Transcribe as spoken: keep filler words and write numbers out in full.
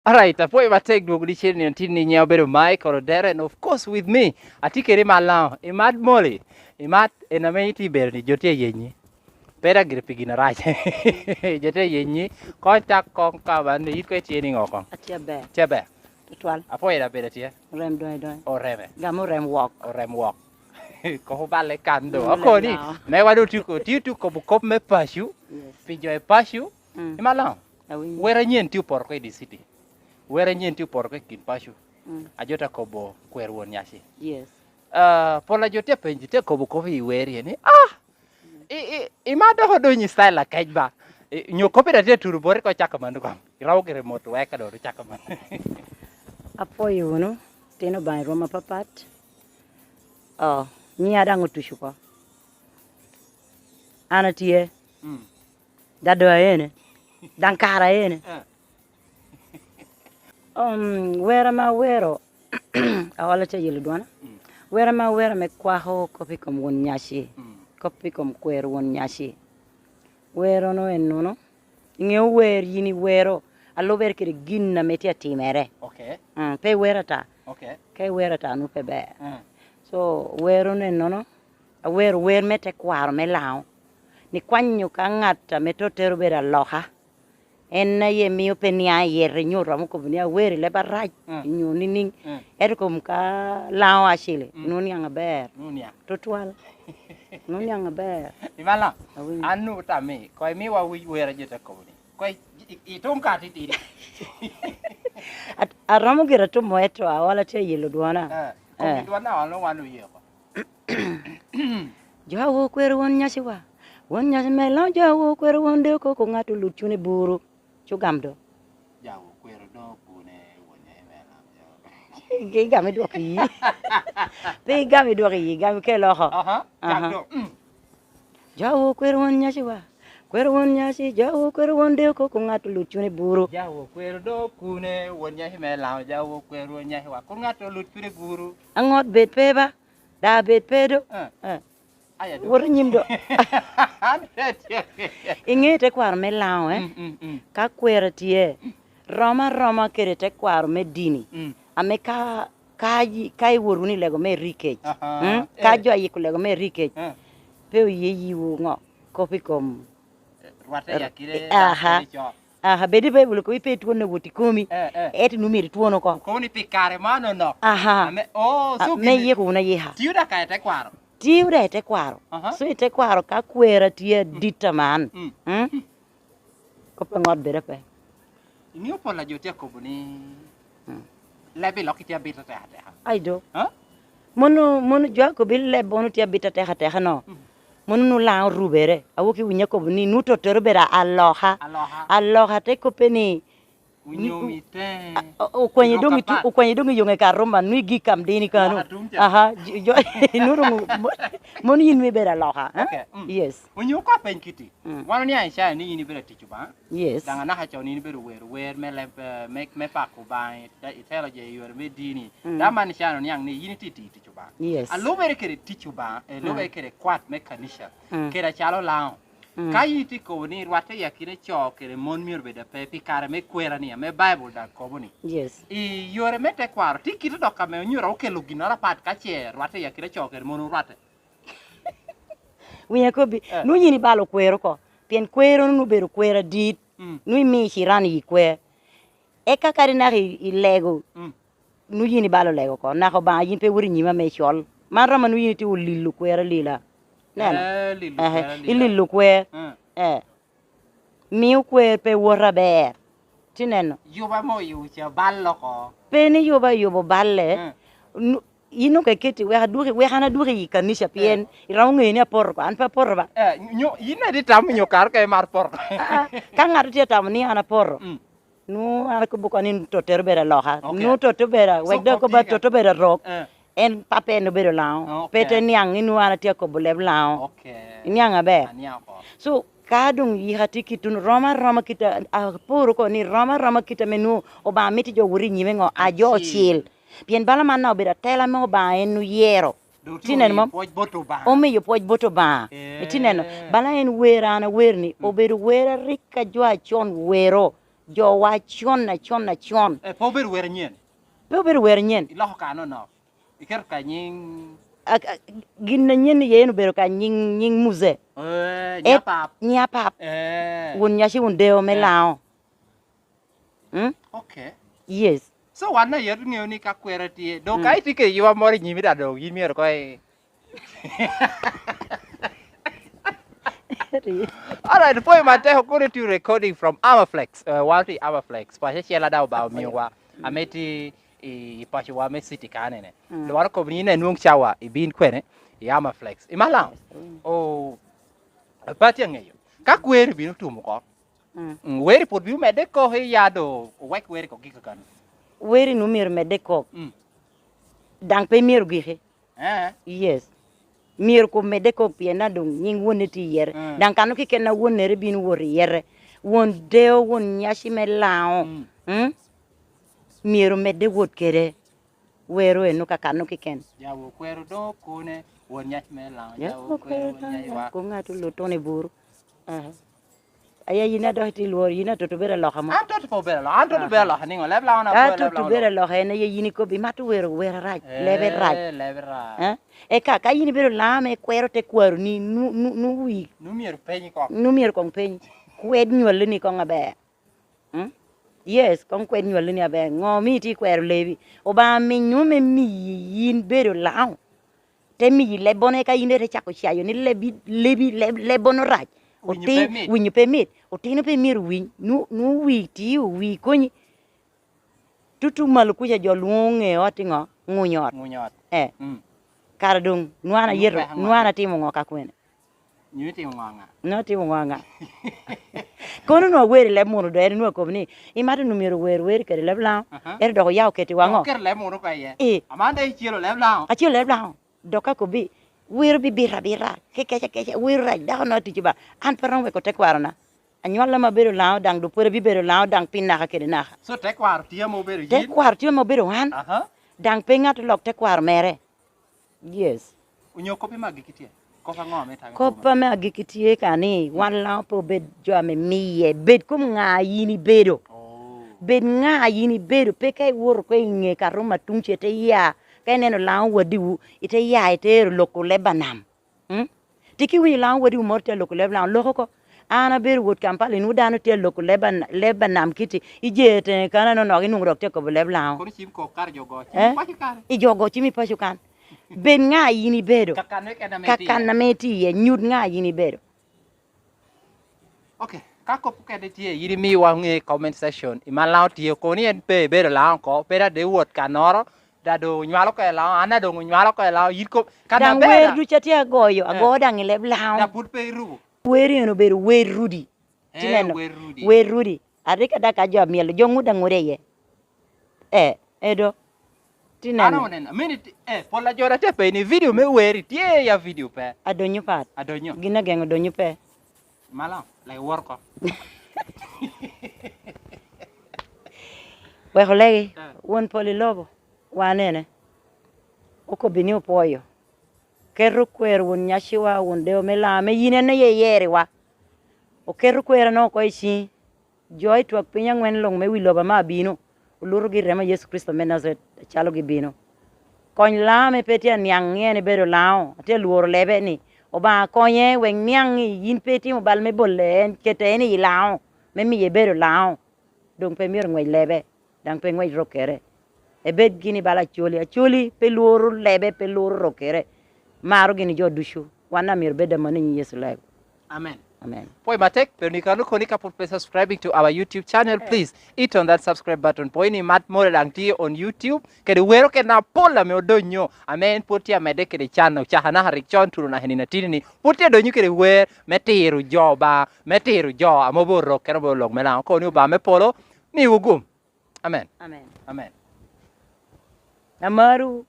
Alright, apwoyo matek dwogo ni cen ni, tin ni nyiŋa obedo Michael Odero, and of course with me, atye kede Imat Lango. Imat Moli, Imat, en ame itye bedo ni jo tye ayenyi. Pe daŋ gire pi gin arac. Jo tye ayenyi, kony tak kong ka man, it ko itye niŋo kong? Atye aber. Tye aber. Tutwal. Apwoyo da bedo tye. Orem doŋ idonyo. Oreme. Gamo orem wok. Orem wok. Kok oballe kan do. Orem Akoni, wok. Me wan otuko, tye otuko kobo kop me paco, Yes. Pi jo i paco, Mm. Imat Lango. Awinyo. Wer anyen tye opoto oko i di city. Wer anyen tye opoto oko i kin paco. Mm. Ajo te kobo kwer won nyaci. Yes. Ah, pol a jo tye apenyo, tye akobo kop i wer ye ni, ah! I, i, Imat dok odonyo i style akec ba. I, nyo kop ira tye aturo boti ko cako mano kong. Iromo gire mot wek ka dok ocako mano. Apwoyo wunu, tino Obaŋa i rwom apapat. Oh, nyiŋa daŋ otuco oko. An atye. Mm. Dado aene. Daŋ kara aene. Eh. Um, wer ame awero, aola tye ayelo dwona. Mm. Wer ame awero ame kwako kop i kom won nyaci, Mm. Kop i kom kwero won nyaci. Werono ennono, iŋeo wer yin iwero, alubere kede gin ame tye atimere. Ok. Mm, pe iwero ata. Ok. Ka iwero ata, nwoŋo pe ber. Mm. So, werono ennono, awero wer me tekwaro me Laŋo, ni kwanyo ka ŋat ame tottere obedo aloka, en aye mio pe niaŋ i yete, nyo romo kobo ni awero i leb arac, Mm. Nyo niŋniŋ. Mm. Ento kom ka Laŋo acili, Mm. Nwoŋo niaŋ aber. Nwoŋo niaŋ. Tutwal. Nwoŋo niaŋ aber. Imat Lango, Awinyo. An nwoŋo tammi, ko imiwa wi-, wer a jo te kobo ni. Ko i, i, i tum ka titidi. At-, aromo gire tumo, eto aola tye ayelo dwona. Eh, kom Eh. I dwon na wan oye oko. Jo a wo kwero won nyaciwa. Won nyaci me Laŋo, jo a wo kwero won de oko, ko ŋat olut cune buru. Cugam do. Jo a wo kwero do bune won nyaci me Laŋo, jo. Igam idwoko iyi. Pe igam idwoko iyi, igam ikel oko. Aha, cak Aha. Do. Mm. Jo a wo kwero won nyaciwa. Kwero won nyaci, jo a wo kwero won de oko, ko ŋat olut cune buru. Jo a wo kwero do kune won nyaci me Laŋo, jo a wo kwero won nyaciwa, ko ŋat olut cune buru. Aŋot bed pe ba, da bed pe do. Eh. Eh. Aya do. Wot i nyim do. An pe tye. Iŋe tekwaro me Laŋo, eh? Mm, mm, mm. Ka kwero tye, rom aroma kede tekwaro me dini, Mm. Ame ka, ka yi-, ka iwot wunu i lego me rikec, Aha. Mm? Ka Eh. Jo ayiko lego me rikec, Eh. Pe oye yiwu ŋo? Kop i kom Rwatte i akina, aha. Dako kede co. Aha, bed i Baibul kobo ni pe itwon wot i komi, Eh, eh. Ento nwoŋo myero itwon oko. Okobo ni pi kare man onok. Aha. Ame, oh, A, so me gin-, yiko wunu ayika. Tiyo da ka i tekwaro. Tiyo da i tekwaro. Aha. So i tekwaro ka kwera tye adit aman. Mm. Mm? Kop aŋot bed ape. Iŋeo pol a jo tye akobo ni Mm. Leb i lok itye abit atek ateka. Ai do. Ha? Mono, mono jo akobo ni leb mono tye abit atek ateka no. Mm. Mono nu Laŋo orubere. Awoki winyo akobo ni nu tottere obedo aloka. Aloka. Aloka te kobbe ni Winyo mi te. A, o-, okwenye dong itu-, okwenye dong i yoŋe ka Roma, nu i gik kam dini kano. Aloka tum ca. Aha, jo, jo, nu dong mo-, mono yin mi ibedo aloka, eh? Okay, mm. Yes. Onyo ka peny kiti. Mm. Wan oniaŋ i Icaya ni yin ibedo atic Obaŋa. Yes. Daŋ anaka con yin ibedo wero wer me leb, eh, me, me pako Obaŋa, i te-, i telo jo i yore me dini. Mm. Daŋ man Icaya oniaŋ ni yin itye tic Obaŋa. Yes. Alubere kede tic Obaŋa, eh, lubere Mm. kede kwat me kanica, Mm. kede acalo Laŋo. Mm. Ka yin itye kobo ni rwatte i akina co kede mon myero bed ape pi kare me kwera ni, ame Baibul daŋ kobo ni. Yes. I yore me tekwaro, tye kite dok ame onyuto okelo ginnoro apat ka ce rwatte i akina co kede mon orwatte. Winyo akobbi, Eh. Nu yin ibalo kwero oko, pien kwero nu obedo kwero adit, Mm. Nu imiyo ciran i kwer. Eka kadi naka i, i lego, Mm. Nu yin ibalo lego oko, naka Obaŋa yin pe iwoto i nyima me col. Man romo nu yin itye olilo kwer alila. Neno? Eh, lilo Ehe, kwer alila. Ililo kwer. Mm. Eh. Miyo kwer pe woto aber. Ti neno? Yuba mo yuca bal oko. Pe ni yuba yubo balle. Mm. Nu-, yin onge keti, wek adwoki, wek an adwoki i kanica, pien Eh. Iromo ŋeyo ni apoto oko, an pe apoto ba. Eh, nyo, yin adi tamo nyo kare ka imar poto? Ah, ah, ka ŋat tye tamo ni an apoto, Mm. Nu an akobo koni ni tottere obedo aloka. Ok. Nu tottere obedo, So, wek dok kop koba tye ka tottere obedo arok. Eh. En pape en obedo Laŋo. Ok. Pe te niaŋ ni nu an atye akobo leb Laŋo. Ok. Iniaŋ aber? Aniaŋ oko. So, ka doŋ yika tye kit-, rom aroma kit a, aporo koni rom aroma kit ame nu Obaŋa mito jo wot i nyime ŋo? A jo Acil. Ocil. Pien bala man na obedo atela ame Obaŋa en oyero. Doŋ Ti neno omiyo mom? Pwoc bot Obaŋa. Omiyo pwoc bot Obaŋa. Eh. Iti neno? Bala en wer an awer ni, Mm. Obedo wer a rik ka jo acon wero. jowa acon, acon, acon. Eh, pe obedo wer anyen. Pe obedo wer anyen. Iloko ka nono. Iketo ka nying. A, a, gin anyen iye en obedo ka nying, nying Muze. Eh, Et-, Nyapap. Nyapap. Eh. Won nyaci won deo me Eh. Lango. Mm? Okay. Yes. So wan aye ŋeo ni ka kwera tye. Dok Mm. ka itye kede ywa moro i nyimi da dong, yin myero ko i-, Ri. Alright, pwoyo matek, according to recording from Amaflex. Uh, wan tye i Amaflex. Paco acel ada Obao omiyowa. Mm. Ame tye i, i pacowa me city kanene. Mm. Lwar okobo ni in enwoŋ cawa, ibin kwene, i Amaflex. Imalam? Mm. Oh, pati aŋeyo. Ka kweri bino tumo oko. Mm. Mm, weri pwod bino medde kok i ya do, owek weri kok gika kano. Weri nu myero medde kok. Mm. Daŋ pe myero giki. Eh. Yes. Myero kok medde kok pien daŋ doŋ nying wonne tye i yere. Mm. Daŋ kano keken a wonnere bino wot i yere. Won deo, won nyaci me Lango. Mm. Mm? Myero medde wot kede wero eno ka kano keken. Jawo kwero doŋ okone, won nyaci me Lango, Ya, jawo kwero, won nyaci wa. Ko ŋat oluto ni buru. Aha. Aye yin a dok itye lworo, yin a toto bedo aloka mo. An toto pe obedo aloka, an toto bedo aloka niŋo? Leb Lango na A pwod leb toto Lango bedo aloka en aye yin ikobo, imato wero wer arac, lebe rac. Eh, lebe rac. Eh? Eka ka yin ibedo Lango ame ikwero tekwaroni, nu, nu, nu wi. Nu myero penyi kong. Nu myero kong penyi. Kwed nywalli ni kong aber. Mm? Yes, kong kwed nywalli ni aber. Ŋo mi itye ikwero lebi? Obaŋa minyo me miyi yin bedo Lango. Te miyi lebbono, eka yin daŋ ite cako cayo ni lebi, lebi, leb-, lebbono rac. Winyo Otin-, pe mit. Winyo pe mit. Otino pe myero winy. Nu, nu wi ti, wi konyi. Tutu malo kuca jo lwoŋo ŋe ot i ŋo? Ŋuny ot. Ŋuny ot. Eh. Mm. Kara doŋ, nwan Nu ayeto, peka ŋo nwan ati-, atimo ŋo ka kwene? Nyo itimo ŋo aŋa? Nyo itimo ŋo aŋa? Kono nwa wer i leb munu do, en nwa kobo ni, imato nu myero wer, wer kede leb Lango, Aha. Ento dok oya oketi wa ŋo? Dok oketo leb munu oko iye. Eh. Aman dok icelo leb Lango. Acelo leb Lango. Dok ka kobbi, wiro bi bita abita, ki keca keca, wiro rac, dako nwa tic ba. An pe romo weko tekwarona. Anywalla ma bedo Lango daŋ, dok pwod abibedo Lango daŋ pi naka kede naka. So tekwaro tye ame obedo yin? Tekwaro tye ame obedo wan. Aha. Daŋ pe ŋat olok tekwaro mere. Yes. Onyo kop ame agikki tye? Kop aŋo ame itamo i Kop koma? Ame agikki tye ka ni, wan Lango pe obed jo ame miye, bed kom ŋa yin ibedo. Oh. Bed ŋa yin ibedo, pe ka iwoto oko i ŋe ka Roma tuŋ ce ite ya, ka ineno Lango wadiwu, ite ya, ite ero loko leb anam. Mm? Tiki winyo Lango wadiwu moro tye aloko leb Lango, loko oko. An abedo wot Kampala, inwoŋo dano tye aloko leb an-, leb anam kiti, ije teŋe kano anonok, inwoŋo dok tye akobo leb Lango. Kono cim kok kare jo go, cim Eh? Paco kare. I jo go cim i paco kan. Bed ŋa yin ibedo. Kakan me kena me Kakan ame itye iye, nyut ŋa yin ibedo. Ok, ka kop okene tye, yin imiwa ŋe i comment section. I man Lango tye, kono ni en pe ebedo Lango oko, pe dade wot kannoro, da doŋ onywalo oko i Lango, an da doŋ onywalo oko i Lango, yin kop, kan Daŋ aber wer da. Ducu atye agoyo, Eh. Ago daŋ i leb Lango. Da pwod pe irubo. Wer eno obedo wer Rudi. Eh, Tineno. Wer Rudi. Wer Rudi. Arika da ka jo amyelo, jo ŋuda ŋuda iye. Eh, edo. Ti An neno. Oneno. Amini ti-, eh, pol a jo da te pe ni video me weri tye ya video pe. Adonyo pat. Adonyo. Gin ageŋo donyo pe. Malo, like work up. Wek olegi, Eh. Won pol i lobo, wa anene. Okobbi ni opwoyo. Keto kwer won nyaciwa, won deo me Lango, me yin en aye iyeriwa. Oketo kwerane oko i ciŋi. Jo i twak piny aŋwen luŋ me wi lobo ame abino, olutogi i remo a Yecu Kricito me Najaret, acalo gibino. Kony Lango ame pe tye aniaŋ ni en ebedo Lango, atye alworo lebe ni, Obaŋa konye wek niaŋ ni yin pe itimo bal me bole en, kete en i Lango, me miye ebedo Lango. Doŋ pe myero ŋwec lebe, daŋ pe ŋwec rokere. Ebed gin i bala Acoli. Acoli pe lworo lebe, pe lworo rokere. Maro gini jo ducu. Wan daŋ myero bed amanni i nyin Yecu lego. Amen. Amen. Pwoyo matek, pero ni kano koni ka pwod pe subscribing to our YouTube channel, please hit on that subscribe button. Pwoyo ni mat more daŋ tye on YouTube, kede wero kede na pol ame odonyo, ame en pwod tye amedde kede can, ocaka naka rik con tuno naka i nino atini ni, pwod tye adonyo kede wer me tiro jo ba, me tiro jo ame obedo rok kede obedo lok me Lango. Koni Obaŋa me polo, miwu gum. Amen. Amen. Amen. Amaru.